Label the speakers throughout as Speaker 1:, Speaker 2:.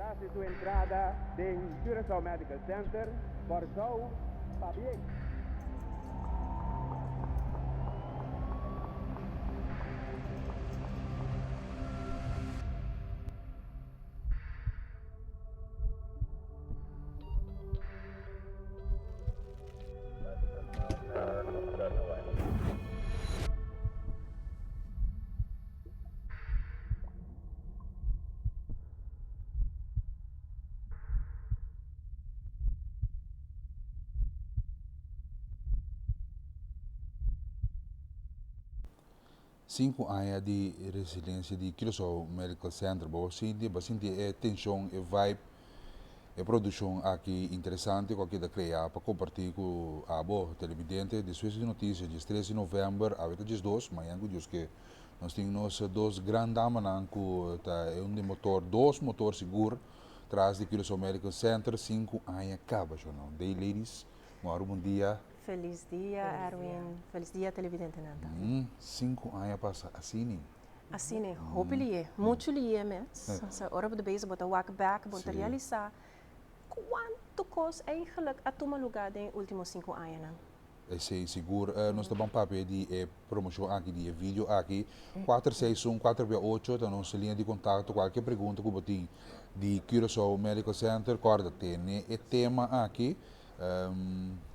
Speaker 1: Hasi su entrada den Curaçao Medical Center, Kòrsou, pabien!
Speaker 2: Sinku aña di resilensia di Curaçao Medical Center. Bo sinti, bo sinti e tenshon, e vibe, e produkshon aki interesante ku a keda krea pa kompartí ku abo televidente. Despues di notisia djes tres di novèmber, awe ta djes dos, mañan ku Dios ke nos tin nos dos gran damanan ku ta e un di motor, dos motor sigur tras di Curaçao Medical Center sinku aña kaba shonau. Day ladies, mòru bon dia.
Speaker 3: Felis dia Erwin, felis dia televidentenan tambe.
Speaker 2: Sinku aña pasa asini.
Speaker 3: Asini, hopi lié, muchu lié mes. Osea, ora bo ta bezig bo ta wak bek, bo ta realisá kuantu kos eigenlijk a tuma lugá den e último sinku añanan.
Speaker 2: Esei sigur. Nos ta ban papia di e promoshon aki, di e video aki. Kuater seis un kuater bia ocho ta nos liña di kontakto. Kualke pregunta ku bo tin di Curaçao Medical Center, kòrda tene e tema aki.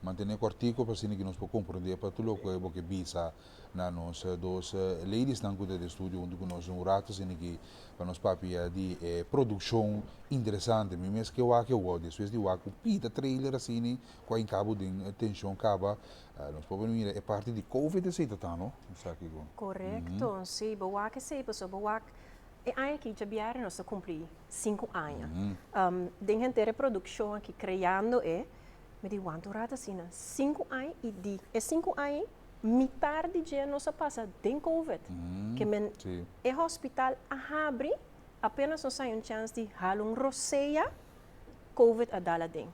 Speaker 2: Mantené kòrtiku pa asina ki nos por komprondé pa tur loke bo ke bisa na nos dos ladiesnan ku ta den studio huntu ku nos un rato asina ki pa nos papia di e produkshon interesante. Mi mes ke wak e wou despues di wak un pita trailer asina ku a hinka bo den tenshon kaba nos por mira e parti di covid esei ta ta no? Esaki ku.
Speaker 3: Korekto, si bo wak esei pasobra bo wak e aña aki djabièrnè nos ta kumpli sinku aña. Den henter e produkshon aki kreando e, mi di wanta un rato asina, sinku aña i di e sinku aña ei mitar di dje nos a pasa den covid. Ke men e hospital a habri apenas nos haña un chèns di hala un rosea, covid a dal aden.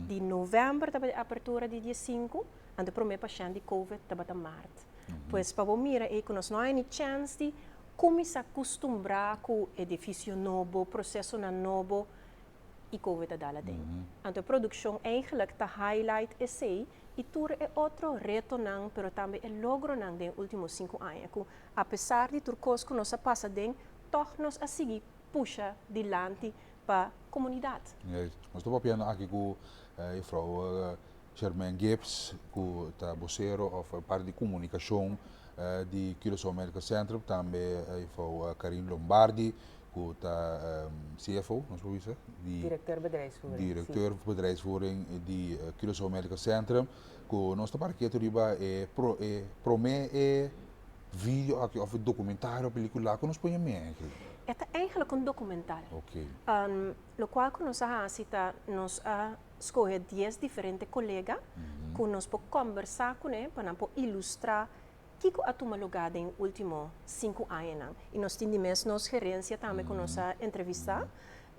Speaker 3: Di novèmber tabata e apertura di dia sinku, anto e promé pashènt di covid tabata mart. Pues pa bo mira ei ku nos no haña ni chèns di Kuminsá kustumbrá ku edifisio nobo, prosesonan nobo i koe ta dal aden. Anto e produkshon eigenlijk ta highlight esei i tur e otro retonan pero tambe e logronan den e último sinku aña ku apesar di tur kos ku nos a pasa den tòg nos a sigui pusha dilanti pa komunidat.
Speaker 2: Juist. Nos ta papiando aki ku juffrouw Germaine Gibbs ku ta bosero òf parti di komunikashon di Curaçao Medical Center, tambe juffrouw Karin Lombardi ku ta CFO, nos por bisa?
Speaker 4: Di Directeur bedrijfsvoering.
Speaker 2: Directeur bedrijfsvoering di Curaçao Medical Center, ku nos ta para ketu riba e e promé e video aki òf e dokumentario òf pelikula ku nos por yam'é eigenlijk?
Speaker 3: E ta eigenlijk un dokumental.
Speaker 2: Oké.
Speaker 3: Lokual ku nos a hasi ta nos a skohe dies diferente kolega ku nos por kòmbersá kuné pa nan por ilustrá kiko a tuma lugá den e último sinku añanan. I nos tin di mes nos gerensia tambe ku nos a entrevistá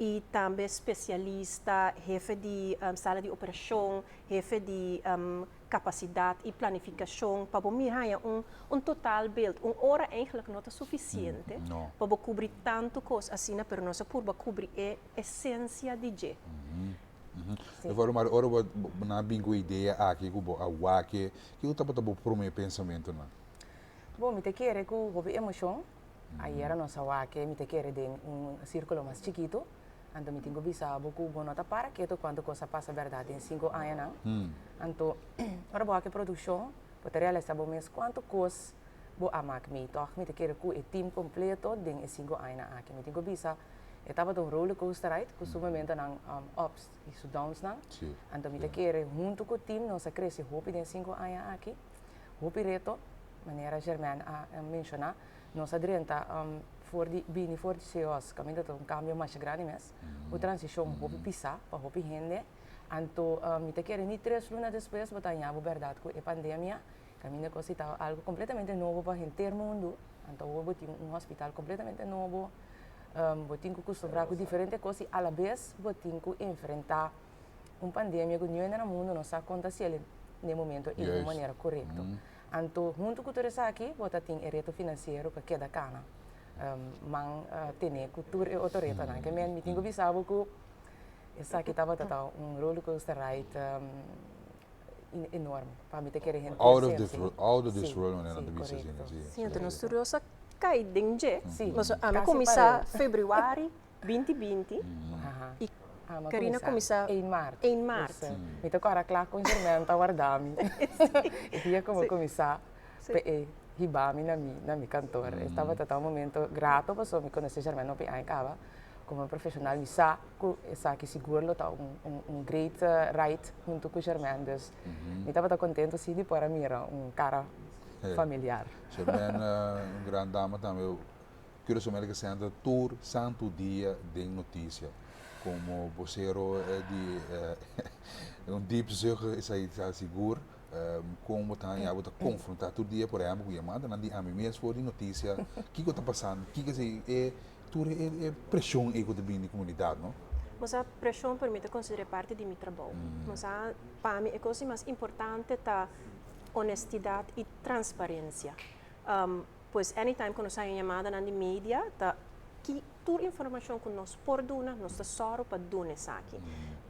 Speaker 3: i tambe spesialista, hefe di sala di operashon, hefe di kapasidat i planifikashon pa bo mira haña un un total beeld. Un ora eigenlijk no ta sufisiente pa bo kubri tantu kos asina, pero nos a purba kubri e esensia di dje.
Speaker 2: Mevrouw Mario, ora bo nan a bin ku e idea aki ku bo a wak e, kiko tabata bo promé pensamentunan?
Speaker 4: Bon, mi ta kere ku hopi emoshon. Ayera nos a wak e, mi ta kere den un sírkulo mas chikitu. Anto mi tin ku bisa bo ku bo no ta para ketu kuantu kos a pasa bèrdat den sinku añanan. Anto ora bo wak e produkshon, bo ta realisá bo mes kuantu kos bo a mak mee. Tòg mi ta kere ku e tim kompleto den e sinku añanan aki. Mi tin ku bisa E tabata un roller coaster ride ku su momentonan ups i su downsnan. Anto mi ta kere huntu ku team nos a krese hopi den sinku aña aki. Hopi reto, manera Germaine a menshoná. Nos a drenta for di bini for di CEOS kaminda ta un kambio masha grandi mes. Un transishon hopi pisá pa hopi hende. Anto mi ta kere ni tres luna despues bo ta haña bo bèrdat ku e pandemia kaminda kos si ta algu kompletamente nobo pa henter mundu. Anto awor bo tin un hospital kompletamente nobo. Bo tin ku kustumbrá ku diferente kos i alabes bo tin ku enfrentá un pandemia ku niun hende na mundu no sa kon ta hasiel den e momento ei di un manera korekto. Anto huntu ku tur esaki bo ta tin e reto finansiero ku a keda kana. Man tene ku tur e otro retonan. Ke men mi tin ku bisa bo ku esaki tabata ta un rollercoaster ride enorme pa mi ta kere henter
Speaker 2: Out of this world, out of this world manera nan ta bisa asina,
Speaker 3: si. Si, anto nos tur dos a kai den dje. Pasobra ami a kuminsá febrüari 2020 i Karina kuminsá
Speaker 4: 1 maart.
Speaker 3: 1 maart.
Speaker 4: Mi ta kòrda kla kon Germain ta warda mi e dia ku mi kuminsá pa e hiba mi na mi na mi kantor. E tabata ta un momento grato pasobra mi konosé Germain hopi aña kaba komo profeshonal mi sa ku esaki sigur lo ta un un great ride huntu ku Germain dus mi tabata kontento si di por a mira un kara familiar.
Speaker 2: Germain un gran dama tambe. Curaçao Medical Center tur santu dia den noticia. Como bosero di un diep zucht esai ta sigur con bo ta haña bo ta confronta tur dia por ehempel cu yamadanan di ami mes for di noticia kico ta pasando kico esei e tur e presion ei cu ta bini di comunidad no.
Speaker 3: Bo sa presion por mi ta considera parti di mi trabou. Bo sa pa mi e cos di mas importante ta honestidad y transparencia. Pues anytime ku nos haña yamadanan di media ta ki tur informashon ku nos por duna nos ta sòru pa duna esaki.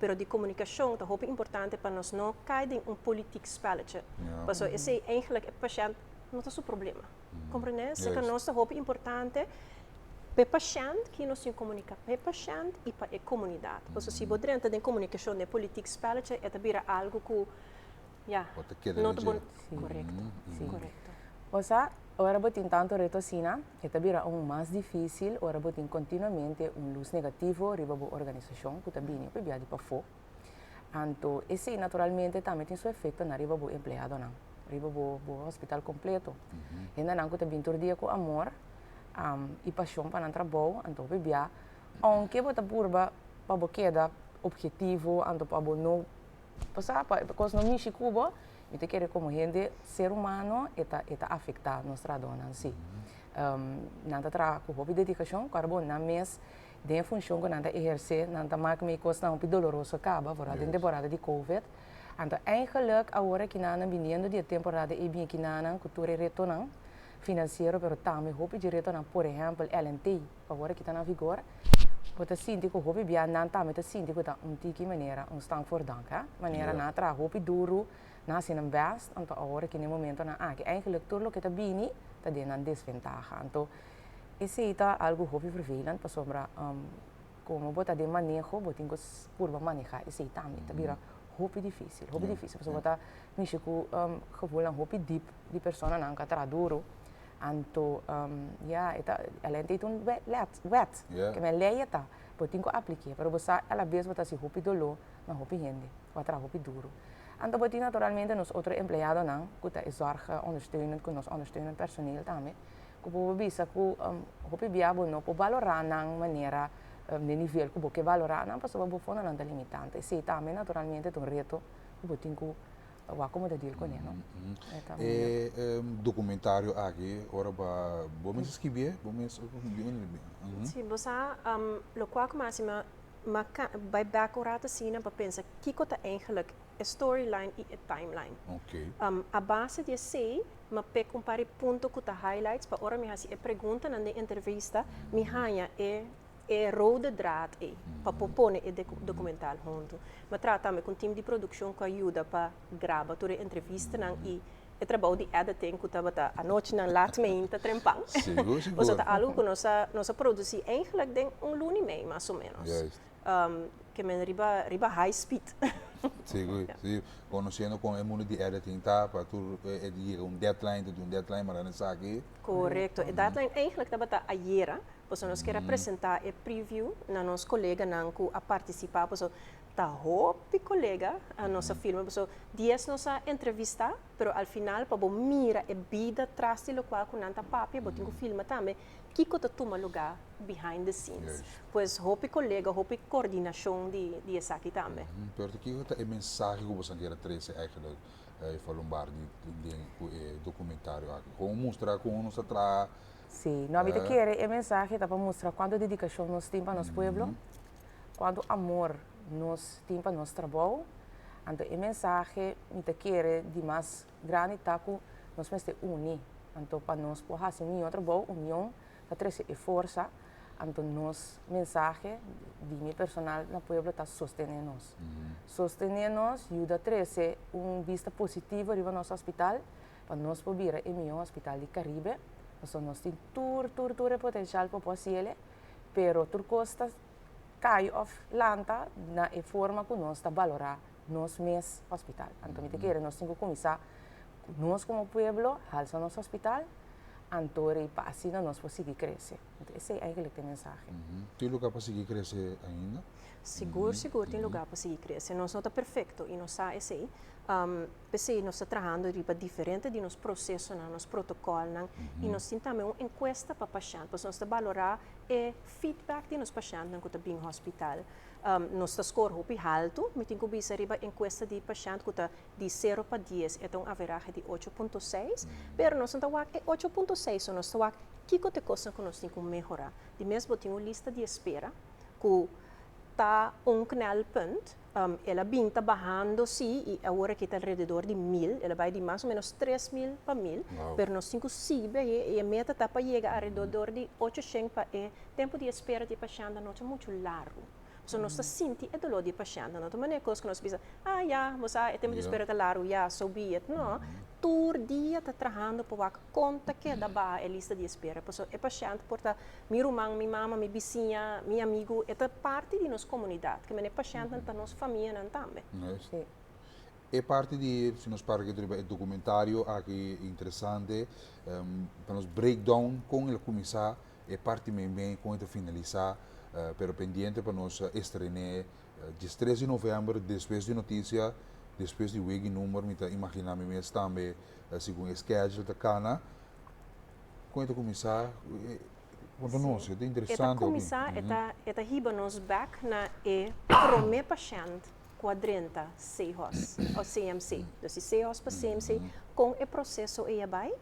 Speaker 3: Pero di komunikashon ta hopi importante pa nos no kai den un politiek spelletje. Pasobra esei eigenlijk e pashènt no ta su problema. Komprendé? Esei pa nos ta hopi importante pa e pashènt ki nos tin komuniká pa e pashènt i pa e komunidat. Pasobra si bo drenta den komunikashon den politiek spelletje e ta bira algu ku ya no ta bon. Korekto, korekto.
Speaker 4: Osea, ora bo tin tantu reto asina, e ta bira aun mas difísil ora bo tin kontinuamente un lus negativo riba bo organisashon ku ta bini pabia di pafó. Anto esei naturalmente tambe tin su efektonan riba bo empleadonan, riba bo bo hospital kompleto. Hendenan ku ta bini tur dia ku amor i pashon pa nan trabou, anto pabia ounke bo ta purba pa bo keda ophetivo, anto pa bo no Pasá pa e kos no mishi ku bo, mi ta kere komo hende, ser humano, e ta e ta afektá nos trahadónan sí. Nan ta traha ku hopi dedikashon, ku bo nan mes den e funshon ku nan ta ehersé, nan ta mak mei kosnan hopi doloroso kaba, foral den temporada di covid. Anto eigenlik awor aki nan biniendo di e temporada ei bin aki nan ku tur e retonan finansiero, pero tambe hopi di retonan, por ehèmpel LNT, awor aki ta na vigor, bo ta sinti ku hopi bia nan tambe ta sinti ku ta un tiki manera un stank voor dank, hè. Manera nan a traha hopi duru, nan a hasi nan bèst, anto awor aki na e momentonan aki eigenlijk tur loke ta bini ta den nan desventaha. Anto esei ta algu hopi vervelend pasobra komo bo ta den maneho bo tin ku purba maneha esei tambe, ta bira hopi difisil, hopi difisil pasobra bo ta mishi ku gevoelnan hopi dip di personanan ku a traha duru. Anto, ya, e ta, alente ei ta un wet, wet, ke men lei e ta, bo tin ku aplik'é, pero bo sa alabes bo ta hasi hopi doló na hopi hende, bo a traha hopi duru. Anto bo tin naturalmente nos otro empleadonan ku ta e zorg ondersteunend ku nos ondersteunend personeel tambe, ku bo por bisa ku hopi bia bo no por balorá nan manera den nivel ku bo ke balorá nan pasobra bo fondonan ta limitante. Esei tambe naturalmente ta un reto ku bo tin ku Wak como ta deal con e, no?
Speaker 2: E documentario aki, ora ba, bo mes a scribié? Bo mes, di unda di bin?
Speaker 3: Si, bo sa, locual cu mi a haci, mi a bay back un rato asina pa pensa kico ta eigenlijk e storyline y e timeline. A base di esey, mi a pick un par di punto cu ta highlights pa ora mi haci e preguntanan den entrevista, mi haya e E rode draad ei pa por pone e documental huntu. Mi a traha tambe cu un team di produccion cu a yuda pa graba tur e entrevistanan y e trabou di editing cu tabata anochinan laat meinta trempan.
Speaker 2: Sigur, sigur.
Speaker 3: Pasobra ta algo cu nos a nos a produci eigenlijk den un luna y mei mas o menos.
Speaker 2: Juist.
Speaker 3: Ke men riba riba high speed.
Speaker 2: Sigur, si. Conociendo con e mundo di editing ta pa tur e yega un deadline, ta tin un deadline mara na esaki.
Speaker 3: Correcto. E deadline eigenlijk tabata ayera. Pasobra nos kier a presentá e preview na nos koleganan ku a partisipá, pasobra ta hopi kolega a nos a filma, pasobra dies nos a entrevistá, pero al final pa bo mira e bida tras di lokual ku nan ta papia, bo tin ku filma tambe kiko ta tuma lugá behind the scenes. Pues hopi kolega, hopi kordinashon di esaki tambe.
Speaker 2: Pero ta kiko ta e mensahe ku boso a kier a trese eigenlijk, Juffrouw Lombardi, den ku e dokumentario aki? Kon mustra kon nos ta traha?
Speaker 4: Sí, no, mi ta kere e mensahe ta pa mustra kuantu dedikashon nos tin pa nos pueblo, kuantu amor nos tin pa nos trabou. Anto e mensahe mi ta kere di mas grandi ta ku nos mester uni. Anto pa nos por hasi un mihó trabou, union. Ta trese e forsa, anto nos mensahe di mi personal na pueblo ta sostene nos. Sostene nos yuda trese un bista positivo riba nos hospital pa nos por bira e mihó hospital di Caribe, pasobra nos tin tur tur tur e potencial pa por hasiele, pero tur kos ta kai òf lanta na e forma ku nos ta balorá nos mes hospital. Anto mi ta kere nos tin ku kuminsá nos komo pueblo halsa nos hospital, anto rei pa asina nos por sigui krese. Anto esei eigenlijk ta e mensahe.
Speaker 2: Tin lugar pa sigui krese ainda?
Speaker 3: Sigur, sigur tin lugar pa sigui krese. Nos no ta perfekto i nos sa esei. P'esei nos ta trahando riba diferente di nos prosesonan, nos protokolnan i nos tin tambe un enkuesta pa pashènt, pasobra nos ta balorá e feedback di nos pashèntnan ku ta bin hospital. Nos ta skor hopi haltu, mi tin ku bisa riba enkuesta di pashènt ku ta di sero pa dies, e ta un averahe di 8.6, pero nos no ta wak e 8.6 so, nos ta wak kiko ta e kosnan ku nos tin ku mehorá. Di mes bo tin un lista di espera ku ta un knelpunt, el a bin ta bahando si i awor aki ta alrededor di 1000, el a bai di mas o menos 3000 pa 1000, pero nos tin ku sigui bai i e meta ta pa yega alrededor di 800 pa e tempu di espera di e pashèntnan no ta muchu largu. Pasobra nos ta sinti e doló di e pashèntnan, no ta manera kos ku nos bisa, ah ya, bo sa e tempu di espera ta largu, ya, so be it. No, tur dia ta trahando pa wak kon ta keda baha e lista di espera, pasobra e pashènt por ta mi ruman, mi mama, mi bisiña, mi amigu, e ta parti di nos komunidat, ke manera e pashèntnan ta nos famianan tambe.
Speaker 2: Juist. E parti di, si nos para riba e documentario aki interesante, pa nos break down kon el a kuminsá, e parti meimei kon e ta finalisá, pero pendiente pa nos estrené 13 di novèmber despues di notisia, despues di wega i number, mi ta imaginá mi mes tambe segun e schedule ta kana. Kon e ta kuminsá? Konta nos, e ta
Speaker 3: E ta
Speaker 2: interesante hopi.
Speaker 3: kuminsá, e ta hiba nos bèk na e promé pashènt ku a drenta CHOS o CMC. Dus di CHOS pa CMC, kon e proseso ei a bai?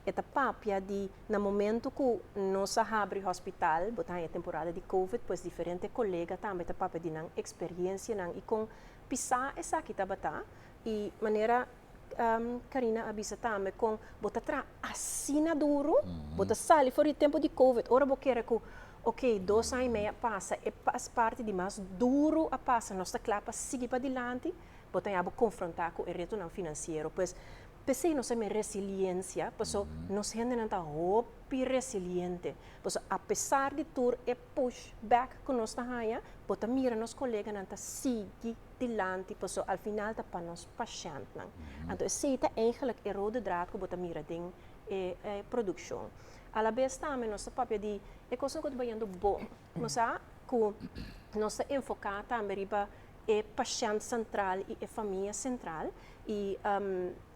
Speaker 3: E ta papia di na momento ku nos a habri hospital, bo ta haña temporada di covid, pues diferente kolega tambe ta papia di nan eksperiencianan i kon pisá esaki tabata i manera Karina a bisa tambe kon bo ta traha asina duru, bo ta sali for di tempu di covid, ora bo kere ku ok 2 aña i mei a pasa, e parti di mas duru a pasa, nos ta kla pa sigui padilanti, bo ta haña bo konfrontá ku e retonan finansiero. Pues p'esei nos a mira resiliencia, paso nos hendenan ta hopi resiliente, paso apesar di tur e push back ku nos ta haña, bo ta mira nos koleganan ta sigui dilanti, paso al final ta pa nos pashèntnan. Anto esei ta eigenlijk e rode draad ku bo ta mira den e produkshon. Alabes tambe nos ta papia di e kosnan ku ta bayendo bon. Nos sa ku nos ta enfoká tambe riba e pashènt sentral i e famia sentral i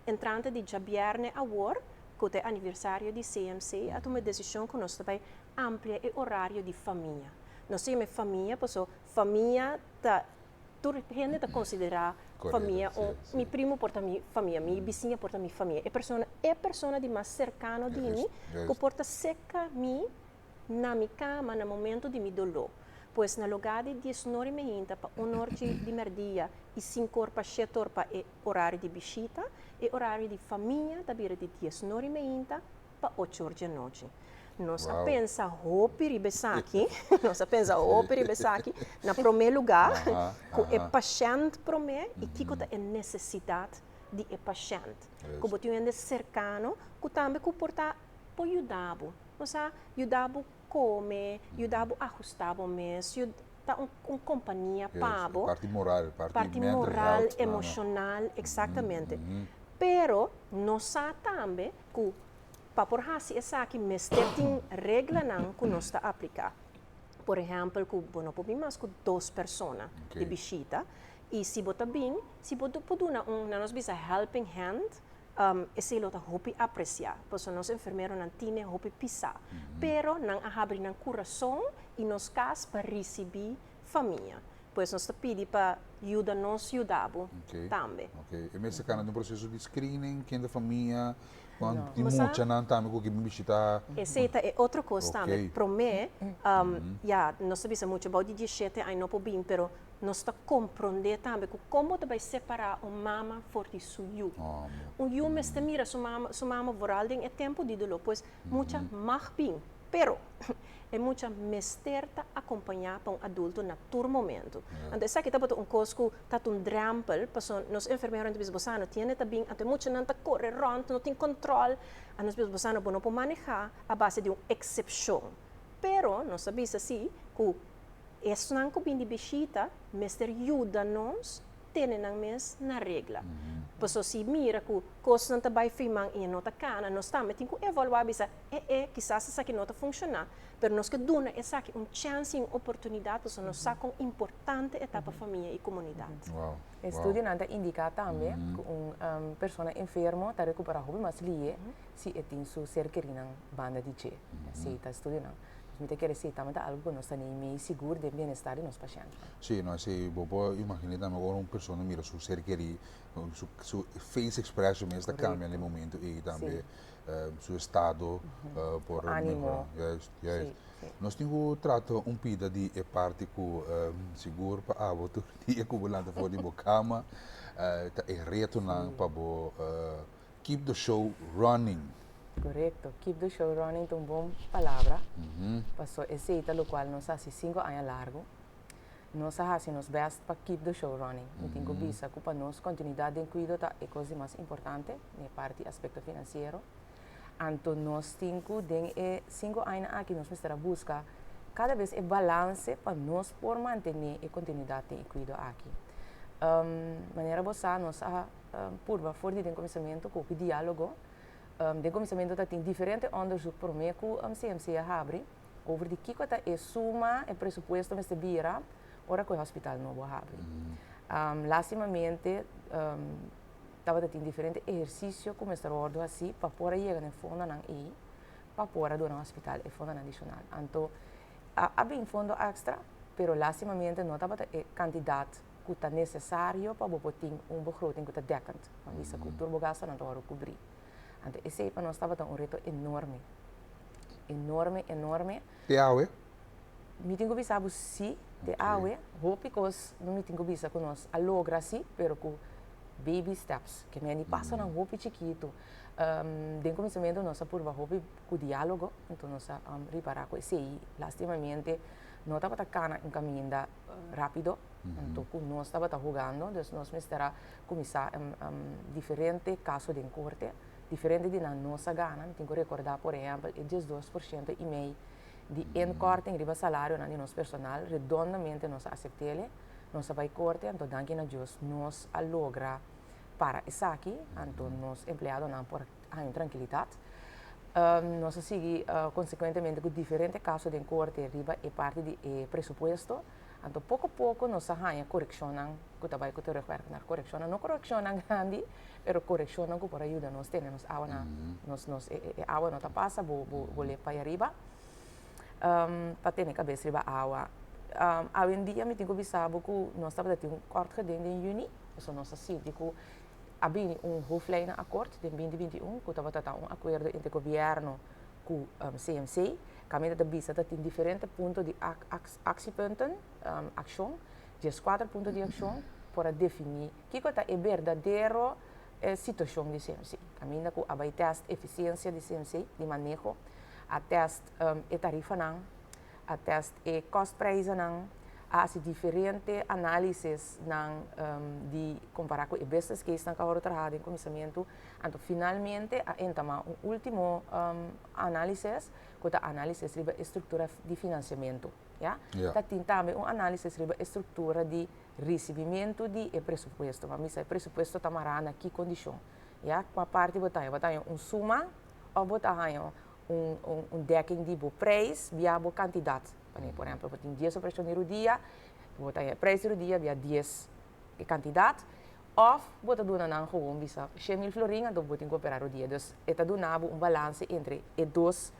Speaker 3: entrante di djabièrnè awor ku ta e aniversario di CMC a tuma e desishon ku nos ta bai amplia e orario di famia. Nos ta yama e famia paso famia ta tur hende ta konsiderá famia un mi primo por ta mi famia, mi bisiña por ta mi famia, e persona e persona di mas serkano di mi ku por ta seka mi na mi kama na momento di mi doló. Pues na lugá di 10 or i meinta pa 1 or di mèrdia i 5 or pa 7 or pa e orario di bishita, e orario di famia ta bira di 10 or i meinta pa 8 or djanochi. Nos a pensa hopi riba esaki, nos a pensa hopi riba esaki, na promé lugá ku e pashènt promé i kiko ta e nesesidat di e pashènt. Ku bo tin un hende serkano ku tambe ku por ta por yuda bo. Bo sa, yuda bo kome, yuda bo ahusta bo mes, ta un kompania pa bo.
Speaker 2: Parti moral, parti
Speaker 3: Parti
Speaker 2: mental
Speaker 3: moral,
Speaker 2: health.
Speaker 3: Emoshonal, eksaktamente. Pero nos sa tambe ku pa por hasi esaki mester tin reglanan ku nos ta apliká. Por ehèmpel ku bo no por bin mas ku dos persona di bishita i si bo ta bin, si bo por duna un, nan nos bisa helping hand, esei lo ta hopi apresiá, pasobra nos enfermeronan tine hopi pisá. Pero nan a habri nan kurason i nos kas pa risibí famia. Pues nos ta pidi pa yuda nos yuda bo tambe.
Speaker 2: Ok. E mester kana den un proseso di screening, ken ta famia, kuantu di muchanan tambe ku ke bin bishitá.
Speaker 3: Esei ta e otro kos tambe. Promé, ya, nos ta bisa mucha bou di 17 aña no por bin, pero nos ta komprondé tambe ku kon bo ta bai separá un mama for di su yu. Un yu mester mira su mama, su mama vooral den e tempu di doló. Pues mucha mag bin. Pero, e mucha mester ta acompaña pa un adulto na tur momento. Anto, esaki tabata un cos cu ta un drempel, paso nos enfermero ta bisa bo no tiene ta bin, anto mucha nan ta core rond, no tin control, a nos bisa bo no, bo no por maneha a base di un excepcion. Pero, nos a bisa si, cu esnan cu bin di bishita, mester yuda nos tene nan mes na regla. Paso si mira cu cos nan ta bay firman y no ta cana, nos tambe tin cu evalua bisa, kisas esaki no ta funciona, pero nos ke duna esaki un chance y un oportunidad, paso nos sa con importante e ta pa famia y comunidad.
Speaker 4: Estudio ta indica tambe cu un persona enfermo ta recupera hopi mas lihe si e tin su ser kerinan banda di dje. Si, ta estudio nan. Mi ta kere si tambe ta algo cu nos ta mei sigur di bienestar di nos pashent.
Speaker 2: Si, no, si, bo por imagina tambe ora un persona mira su ser keri, su face expression mes ta cambia na momento y tambe su estado por
Speaker 4: Animo.
Speaker 2: Juist.
Speaker 4: Si.
Speaker 2: Nos tin cu trata un pida di e parti cu sigur pa abo tur dia cu bo lanta for di bo cama, ta e retonan pa bo keep the show running.
Speaker 4: Correcto. Keep the show running ta un bon palabra. Paso esey ta locual nos a haci 5 aña largo. Nos a haci nos best pa keep the show running. Mi tin cu bisa cu pa nos continuidad den cuido ta e cos mas importante, na parti aspecto financiero. Anto nos tin cu den e 5 aña aki nos mester a busca cada bes e balance pa nos por mantene e continuidad den cuido aki. Manera bo sa, nos a purba for di den cuminsamento cu dialogo. Den cuminsamento ta tin diferente onderzoek prome cu CMC a habri over di kiko ta e suma e presupuesto mester bira ora cu e hospital nobo habri. Lastimamente tabata tin diferente ehercicio cu mester wordo haci pa por a yega na fondonan ey pa por a duna hospital e fondonan adicional. Anto a bin fondo extra, pero lastimamente no tabata e cantidad cu ta necesario pa bo por tin un begroting cu ta dekkend. Pa bisa cu tur bo gastonan ta wordo cubri. Anto esey pa nos tabata un reto enorme. Enorme, enorme.
Speaker 2: Te awe?
Speaker 4: Mi tin cu bisa bo si, te awe. Hopi cos no mi tin cu bisa cu nos a logra si, pero cu baby steps. Ke men pasonan hopi chikito. Den cuminsamento nos a purba hopi cu dialogo, anto nos a ripara cu esey lastimamente no tabata cana un caminda rapido. Anto cu nos tabata hugando, dus nos mester a cuminsa diferente caso den corte, diferente di nan nos a gana. Mi tin cu recorda, por ehempel, e 12,5% di inkorting riba salarionan di nos personal, redondamente nos a acept'e, nos a bay corte, anto danki na Dios nos a logra para esaki, anto nos empleadonan por haña tranquilidad. Nos a sigui consecuentemente cu diferente caso den corte riba e parti di e presupuesto. Anto poco poco nos a haña correccionnan cu ta bay cu terugwerk naar correccionnan, no correccionnan grandi, pero correccionnan cu por ayuda nos tene nos awa na nos e awa no ta pasa bo lep pa ariba. Pa tene cabes riba awa. Awendia mi tin cu bisa bo cu nos tabata tin un kort geding den juni, so nos a sinti cu a bini un hoofdlijnenakkoord den 2021, cu tabata ta un acuerdo entre gobierno cu CMC. Caminda ta bisa ta tin diferente punto di actiepunten, accion, 14 punto di accion, por a defini kiko ta e berdadero situacion di CMC. Caminda cu a bay test eficiencia di CMC, di maneho, a test e tarifanan, a test e kostprijzennan, a haci diferente análisis nan di compara cu e business case nan cu a traha den cuminsamento. Anto finalmente a entama un ultimo análisis, cu ta análisis riba e structura di financiamento. Ja? Ta tin tambe un análisis riba e structura di recibimento di e presupuesto. Ma misa e presupuesto ta mará na ki condicion. Ja? Qua parti bo ta haña un suma of bo ta haña un dekking di bo prijs via bo cantidad. Por ehempel, bo tin 10 operacion di rudia, bo ta haña prijs di rudia via 10 e cantidad, of bo ta duna nan gewoon bisa 100.000 florin, anto bo tin cu opera rudia. Dus e ta duna bo un balance entre e dos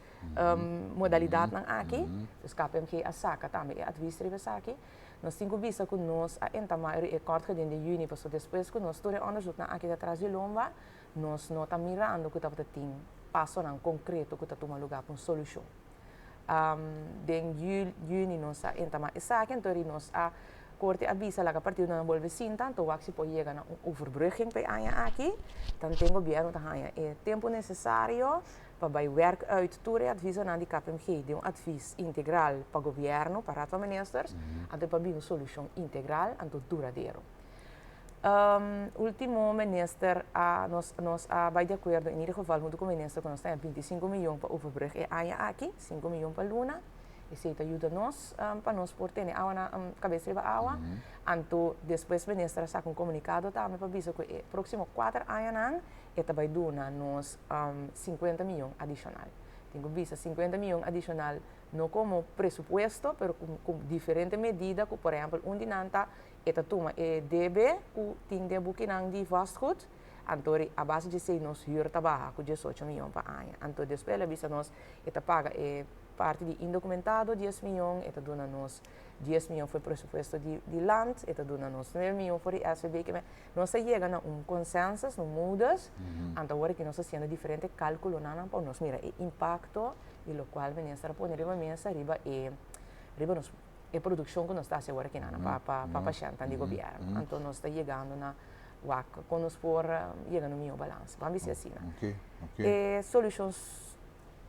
Speaker 4: modalidadnan aki. Dus KPMG a saca tambe e advies riba esaki. Nos tin cu bisa cu nos a entama e kort geding di juni, paso despues cu nos tur e onderzoeknan aki atras di lomba, nos no ta mirando cu tabata tin pasonan concreto cu ta tuma lugar pa un solucion. Den juni nos a entama esaki, anto nos a Korte a bisa laga partidonan bolbe sinta, anto wak si por yega na un overbrugging pa e aña aki. Tanten gobièrnu ta haña e tempu nesesario pa bai werk uit tur e advisonan di KPMG den un advis integral pa gobièrnu, pa Raad van Ministers, anto pa bin un solushon integral anto duradero. Ultimo minister a nos nos a bai di akuerdo in ieder geval huntu ku minister ku nos ta haña 25 miyon pa overbrug e aña aki, 5 miyon pa luna. Esei ta yuda nos pa nos por tene awa na kabes riba awa. Anto despues minister a saka un komunikado tambe pa bisa ku e próksimo 4 añanan e ta bai duna nos 50 miyon adishonal. Tin ku bisa 50 miyon adishonal no komo presupuesto pero ku diferente medida ku por ehèmpel un di nan ta e ta tuma e debe ku tin den bukinan di vastgoed, anto a base di esei nos hür ta baha ku 18 miyon pa aña. Anto despues el a bisa nos e ta paga e parti di indokumentado 10 miyon, e ta duna nos 10 miyon for e presupuesto di land, e ta duna nos 9 miyon for di SVB. Ke men nos a yega na un consensus, un modus, anto awor aki nos ta hasiendo diferente kalkulonan pa nos mira e impakto di lokual minister a pone riba mesa riba e riba nos e produkshon ku nos ta hasi awor aki nan pa pa pashentenan di gobièrnu. Anto nos ta yegando na wak kon nos por yega na un mihó balans. Ban bisa asina. E solushon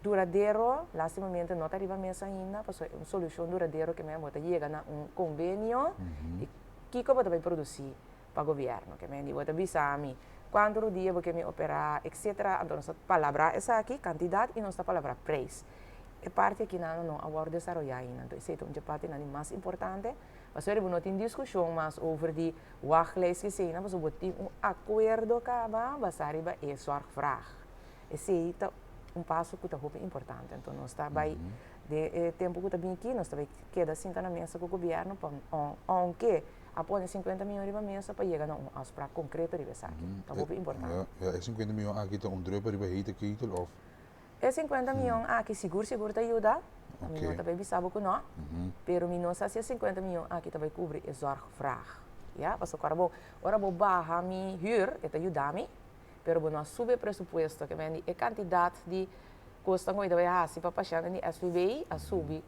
Speaker 4: duradero lastimamente no ta riba mesa ainda pasobra un solushon duradero ke men bo ta yega na un konvenio di kiko bo ta bai produsí pa gobièrnu. Ke men di bo ta bisa mi kuantu rudia bo ke mi operá etsetera. Anto nos ta palabrá esaki kantidat i nos ta palabrá preis. E parti aki nan no a wòrdu desaroyá ainda. Anto esei ta un dje partinan di mas importante. Pasobra bo no tin diskushon mas over di wachtlijst eseinan pasobra bo tin un akuerdo kaba basá riba e zorgvraag. Esei ta un paso ku ta hopi importante. Anto nos ta bai den e tempu ku ta bin aki nos ta bai keda sinta na mesa ku gobièrnu pa ounke a pone 50 mion riba mesa pa yega na un afspraak konkreto riba esaki. Ta hopi importante.
Speaker 2: E 50 mion aki ta un druppel riba hete ketel òf?
Speaker 4: E 50 mion aki sigur sigur ta yuda. Mi no ta bai bisa bo ku no. Pero mi no sa si e 50 mion aki ta bai kubri e zorgvraag. Ya, pasobra ora bo ora bo baha mi hür e ta yuda mi, pero bo no a subi e presupuesto. Ke men di e kantidat di kosnan ku mi ta bai hasi pa pashèntnan di SVB a subi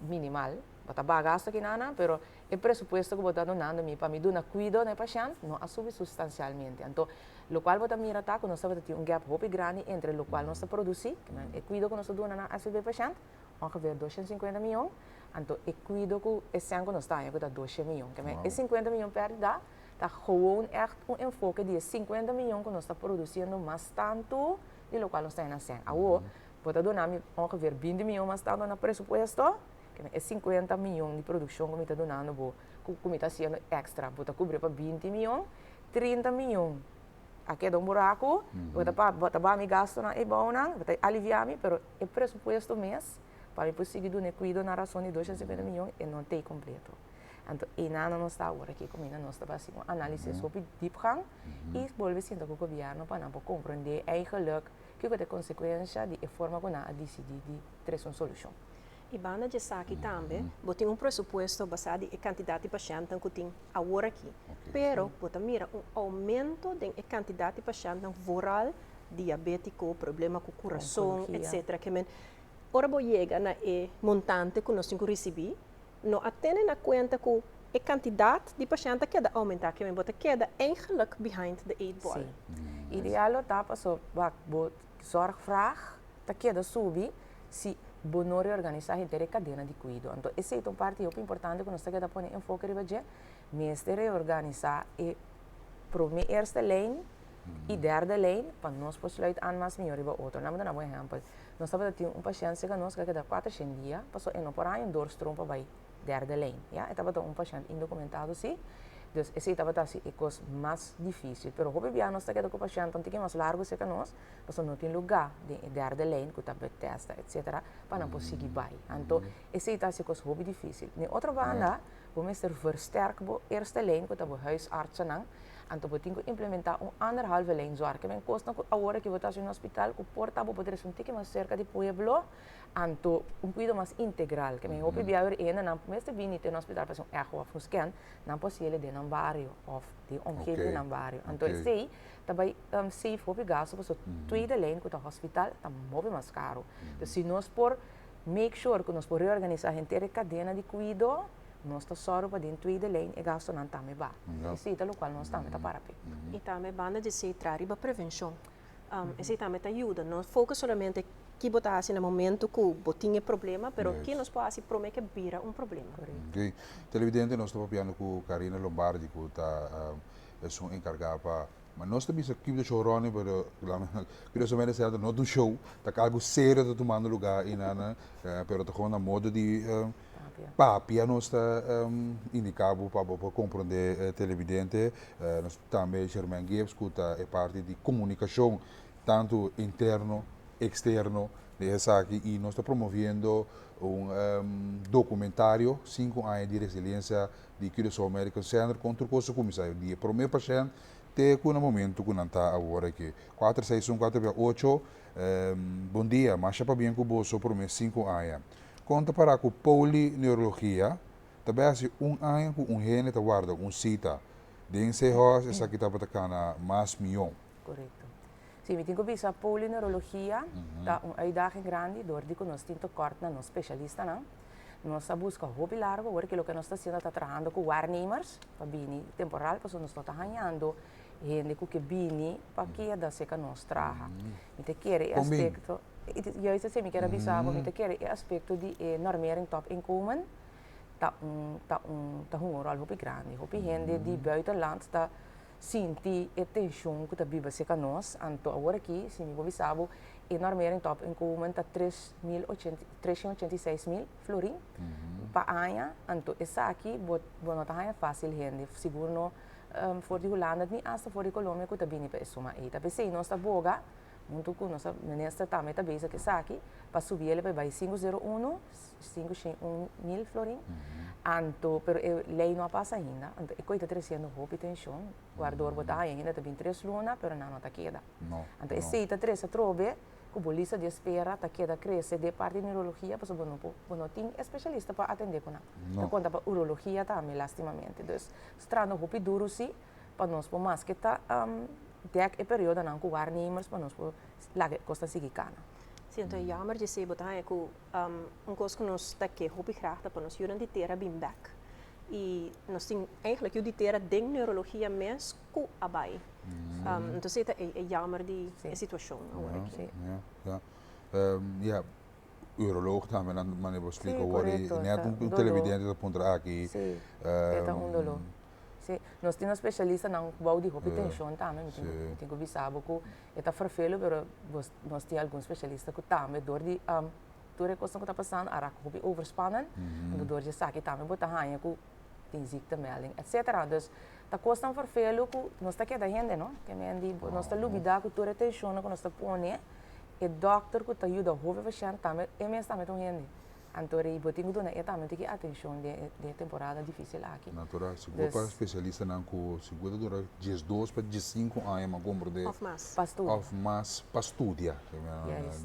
Speaker 4: minimal. Bo ta baha gastu aki nan, pero e presupuesto ku bo ta dunando mi pa mi duna kuido na e pashènt no a subi sustansialmente. Anto lokual bo ta mira ta ku nos tabata tin un gap hopi grandi entre lokual nos ta produsí, ke men e kuido ku nos ta duna na SVB pashènt, ongeveer 250 mion, anto e kuido ku e sèn ku nos ta haña ku ta 200 mion. Ke men e 50 mion pèrdida ta gewoon ègt un enfoke di e 50 mion ku nos ta produsiendo mas tantu di lokual nos ta haña na sèn. Awor, bo ta duna mi ongeveer 20 mion mas tantu na presupuesto, ke men e 50 mion di produkshon ku mi ta dunando bo, ku mi ta hasiendo èkstra, bo ta kubri pa 20 mion, 30 mion a keda un buraku, bo ta pa bo ta baha mi gastunan ei bounan, bo ta aliviá mi, pero e presupuesto mes pa mi por sigui duna e kuido na rason di 250 mion e no t'ei kompleto. Anto einan nos ta awor aki kaminda nos ta hasi un análisis hopi diepgang i bolbe sinta ku gobièrnu pa nan por komprendé eigenlijk kiko ta e konsekuensha di e forma ku nan a disidí di trese un solushon.
Speaker 3: I banda di esaki tambe, bo tin un presupuesto basá di e kantidat di pashèntnan ku tin awor aki. Pero bo ta mira un oumento den e kantidat di pashèntnan vooral diabétiko, problema ku kurason, etsetera. Ke men ora bo yega na e montante ku nos tin ku risibí, no a tene na kuenta ku e kantidat di pashènt ta keda oumentá. Ke men bo ta keda eigenlijk behind the eight ball.
Speaker 4: Sí. Ideal lo ta paso wak bo zorgvraag ta keda subi si bo no reorganisá henter e kadena di kuido. Anto esei ta un parti hopi importante ku nos ta keda pone enfoke riba dje. Mester reorganisá e promé eerste lijn i derde lijn pa nos por sluit aan mas mihó riba otro. Nan bo ta duna bo ehèmpel. Nos tabata tin un pashènt serka nos ku a keda 400 dia pasobra e no por haña un doorstroom pa bai derde lijn. Ya, e tabata un pashènt indokumentado sí. Dus esei tabata hasi e kos mas difísil. Pero hopi bia nos ta keda ku pashèntnan un tiki mas largu serka nos pasobra no tin lugá den e derde lijn ku ta Bethesda etcetera pa nan por sigui bai. Anto esei ta hasi e kos hopi difísil. Den otro banda bo mester versterk bo eerste lijn ku ta bo huisartsennan. Anto bo tin ku implementá un anderhalve lijn zorg. Ke men kosnan ku awor aki bo ta hasi na hospital ku por ta bo por trese un tiki mas serka di pueblo. Anto un kuido mas integral. Ke men hopi bia e hendenan mester bini te na hospital pa hasi un echo òf un scan, nan por hasiel den nan bario òf den omgeving di nan bario. Anto esei ta bai save hopi gasto pasobra tweede lijn ku ta hospital ta hopi mas karu. Dus si nos por make sure ku nos por reorganisá henter e kadena di kuido. Nos ta sòru pa den tweede lijn e gastonan tambe baha. Esei ta lokual nos tambe ta para p'e.
Speaker 3: I tambe banda di esei traha riba prevenshon. Esei tambe ta yuda. No focus solamente ki bo ta hasi na momento ku bo tin e problema, pero ki nos por hasi prome ke bira un problema.
Speaker 2: Ok. Televidente, nos ta papiando ku Karina Lombardi ku ta esun enkargá pa, ma nos ta bisa keep the show running, pero curiosamente esei no ta un show, ta algu serio ta tumando lugá einan, pero ta gewoon na modo di papia nos ta indiká bo pa bo por komprondé, televidente. Nos tambe Germain Gibbs ku ta e parti di komunikashon tantu interno, eksterno di esaki i nos ta promoviendo un dokumentario Sinku aña di resiliensia di Curaçao Medical Center kon tur kos a kuminsá di e promé pashènt te ku na momentu ku nan ta awor aki. Kuater seis un kuater bia ocho Bon dia, masha pabien ku boso promé sinku aña. Kon ta pará ku polineurologia? Ta bai hasi un aña ku un hende ta warda un sita. Den Seehorst esaki tabata kana mas mió.
Speaker 4: Korekto. Sí, mi tin ku bisa polineurologia ta un uitdaging grandi dor di ku nos tin tekort na nos spesialistanan. Nos a buska hopi largu, awor ki loke nos ta haciendo ta trahando ku waarnemers pa bini temporal pasobra nos no ta hañando hende ku ke bini pa keda serka nos traha. Mi ta kere e aspekto, juist esei mi kier a bisa bo, mi ta kere e aspekto di e normering topinkomen ta un ta un ta hunga un ròl hopi grandi. Hopi hende di buitenland ta sinti e tenshon ku ta biba serka nos, anto awor aki si mi por bisa bo e normering topinkomen ta tres mil ochenta treshen ochenta i seis mil florin pa aña, anto esaki bo bo no ta haña fásil hende, sigur no for di Hulanda ni asta for di Colombia ku ta bini pa e suma ei. Ta p'esei nos ta boga huntu ku nos minister tambe ta bezig ku esaki pa subi el pa e bai sinku zero uno, sinku shen un mil florin. Anto, pero e lei no a pasa ainda, anto e koi ta tresiendo hopi tenshon, wardor bo ta haña hende ta bin tres luna pero nan no ta keda. Anto esei ta trese atrobe ku bo lista di espera ta keda krese den parti di neurologia pasobra bo no por, bo no tin espesialista pa atende ku nan. Ta konta pa urologia tambe lastimamente. Dus strando hopi duru si pa nos por maske ta dek e periodonan ku waarnemers pa nos por laga e kos ta sigui kana.
Speaker 3: Si, anto e jammer di esei bo ta haña ku un kos ku nos ta ke hopi graag ta pa nos yunan di tera bin bek. I nos tin eigenlijk yu di tera den neurologia mes ku a bai. Entonces e ta e jammer di e situacion awor aki.
Speaker 2: Ja, ja. Ja, uroloog tambe nan manera bo splika awor i net un televidente ta puntra aki.
Speaker 4: Sí, e ta un doló. Sí, nos tin un specialistanan bou di hopi tension tambe, mi tin ku bisa bo ku e ta fervelo pero nos tin algun specialista ku tambe dor di tur e kosnan ku ta pasando a rak hopi overspannen, anto dor di esaki tambe bo ta haña ku tin ziektemelding etcetera. Dus ta kosnan fervelo ku nos ta keda hende no, ke men di nos ta lubida ku tur e tenshonnan ku nos ta pone e dòkter ku ta yuda hopi pashènt tambe e mes tambe ta un hende. Anto rei bo tin ku duna e tambe un tiki atenshon den e temporada difisil aki.
Speaker 2: Natural, sigur pa spesialistanan ku sigur ta dura diesdos pa diesinku aña mas komprende.
Speaker 3: Òf mas.
Speaker 4: Pa studia.
Speaker 2: Òf mas pa studia.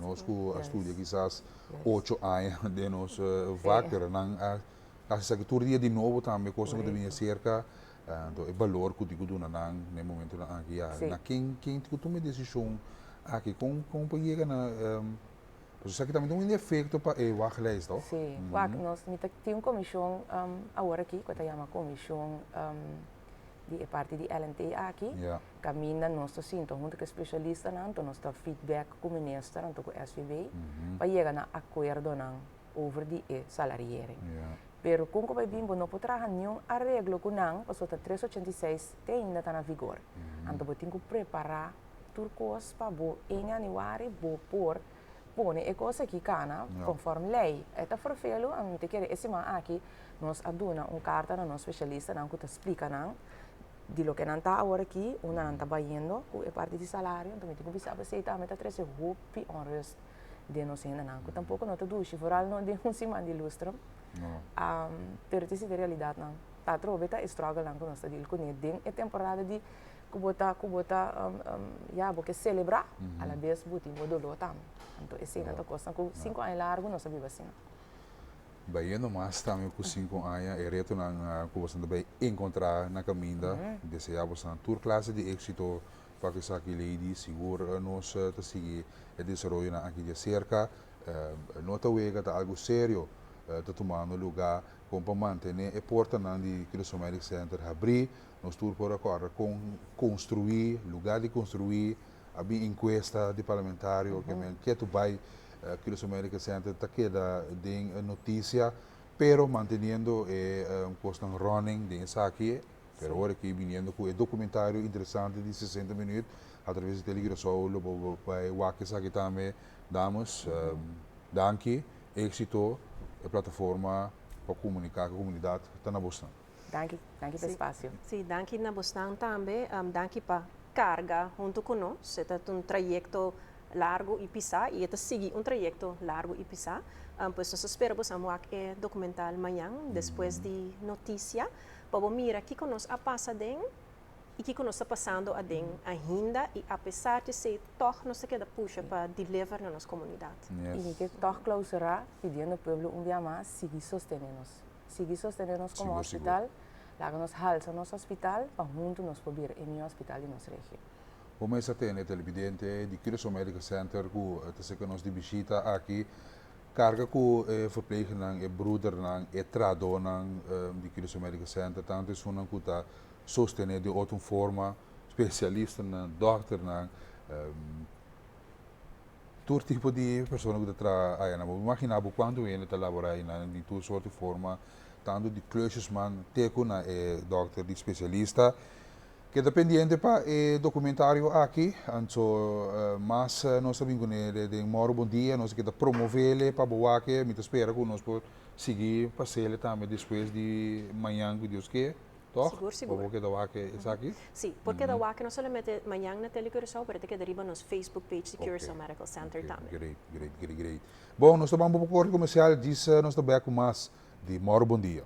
Speaker 2: Nos ku a studia kisas ocho aña den nos vak pero nan a Hasi esaki tur dia di nobo tambe, kosnan ku ta bini aserka, anto e balor ku tin ku duna nan na e momentunan aki ya. Na ken ken tin ku tuma e desishon aki? Kon kon por yega na pasobra esaki tambe ta un efekto pa e wachtlijst toch?
Speaker 4: Sí, wak nos mi ta tin un komishon awor aki ku ta yama komishon di e parti di LNT aki, kaminda nos ta sinta huntu ku e spesialistanan, anto nos ta feedback ku minister anto ku SVB pa yega na akuerdonan. over di e salariering. Pero kon ku bai bin bo no por traha niun areglo ku nan pasobra ta 386 te ainda ta na vigor. Anto bo tin ku prepará tur kos pa bo en januari bo por pone e kos aki kana konform lei. E ta fervelu, mi ta kere e siman aki nos a duna un karta na nos spesialistanan ku ta splika nan di loke nan ta awor aki, unda nan ta bayendo ku e parti di salario. Anto mi tin ku bisa bo esei tambe ta trese hopi onrust. Den nos hendenan ku tampoko no ta dushi, vooral no den un siman di lustrum. Pero ta esei realidatnan. Ta atrobe ta e struggle-nan ku nos ta deal kuné den e temporada di ku bo ta ku bo ta ya bo ke selebrá, alabes bo tin bo doló tambe. Anto eseinan ta kosnan ku sinku aña largu nos a biba asina.
Speaker 2: Bayendo mas tambe ku sinku aña e retonan ku boso ta bai enkontrá na kaminda. Deseá bosonan tur klase di éksito Pa ku esaki Lady, sigur nos ta sigui e desaroyonan aki di aserka. No ta wega, ta algu serio. ta tumando lugá kon pa mantené e portanan di Curaçao Medic Center habrí. Nos tur por a kòrda kon konstruí, lugá di konstruí, a bin enkuesta di parlamentario ke men ketu bai Curaçao Medical Center ta keda den notisia, pero manteniendo e kosnan running den esaki. Pero ora ki biniendo ku e dokumentario interesante di 60 minuut atraves di Tele Curaçao lo bo bai wak esaki tambe. Dames, danki, éksito, e plataforma pa komuniká ku komunidat ta na bosnan.
Speaker 4: Danki, danki pa e spasio.
Speaker 3: Sí, danki na bosnan tambe. Danki pa karga huntu ku nos. E ta un trayekto largu i pisá i e ta sigui un trayekto largu i pisá. Pues nos ta spera bosnan wak e dokumental mañan despues di notisia pa bo mira kiko nos a pasa den i kiko nos ta pasando aden ainda i apesar di esei tòg nos ta keda pusha pa deliver na nos komunidat.
Speaker 4: I mi ke tòg klausurá pidiendo pueblo un bia mas sigui sostené nos. Sigui sostené nos komo hospital, laga nos halsa nos hospital pa huntu nos por bira e mihó hospital di nos region.
Speaker 2: Bo mester tene televidente di Curaçao Medical Center ku ta seka nos di bishita aki. Karga ku e verplegernan, e broedernan, e trahadónan di Curaçao Medical Center, tantu esunnan ku ta sostené di otro forma, spesialistanan, dòkternan, tur tipo di persona ku ta traha ayanan. Bo imaginá bo kuantu hende ta laborá ayanan di tur sorti forma, tantu di klusjesman te ku na e dòkter di spesialista. Keda pendiente pa e documentario aki, anto mas nos ta bin cune den Moro Bon Dia, nos ta keda promovele pa bo wak, mi ta spera cu nos por sigui pasele tambe despues di mañan cu Dios ke, toch?
Speaker 3: Sigur, sigur.
Speaker 2: Pa bo keda wak esaki?
Speaker 3: Si, por keda wak no solamente mañan na Tele Curaçao, pero ta keda riba nos Facebook page di Curaçao Medical Center tambe.
Speaker 2: Great, great, great, great. Bon, nos ta ban bo pa corte comercial, djis nos ta bek cu mas di Moro Bon Dia.